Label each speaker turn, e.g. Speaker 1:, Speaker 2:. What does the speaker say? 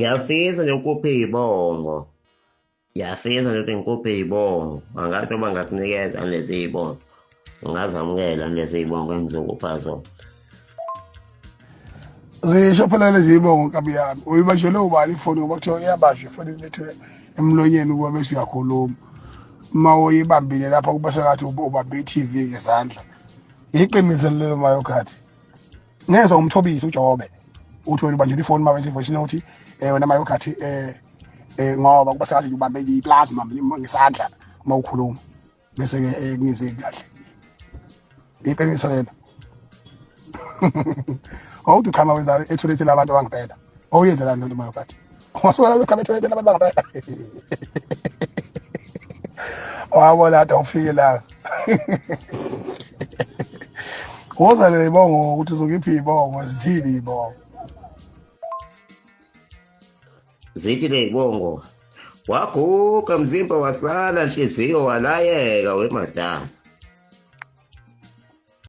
Speaker 1: Ngiyafisa nje ukupha iy'bongo. Ngiyafisa nje ukuthi ngikuphe iy'bongo. Angazi noma ngakunikeza lezi y'bongo. Ungazamukela lezi y'bongo engizokupha zona.
Speaker 2: Zisho phela lezi zibongo nkabi yami. Uyibanjelwe ubani ifoni ngoba kuthiwa iyabanjwa ifoni ilethwe emlonyeni ukuba bese uyakhuluma. Uma uyibambile lapha kuba sengathi ubambe i-TV ngezandla. Iqiniso lelo mayokhathi. Ngezwa umthobisi uJobe uthi wena ubanjelwe ifoni uma wenza i-voice note wena mayokhathi ngoba kuba sengathi ubambe i-plasma ngesandla uma ukhuluma bese ke kungenzeki kahle. Iqiniso lelo. Awuthi uchama wenza ethoyilethe labantu abangempela. Awuyenza lento mayokhathi. Wasuka la uchama ethoyilethe labantu abangempela. Wabona ade ufike la. Woza le ibongo ukuthi uzokiphi ibongo zithini ibongo.
Speaker 1: Zithi le ibongo. Waguga mzimba wasala nhliziyo walayeka wemadala.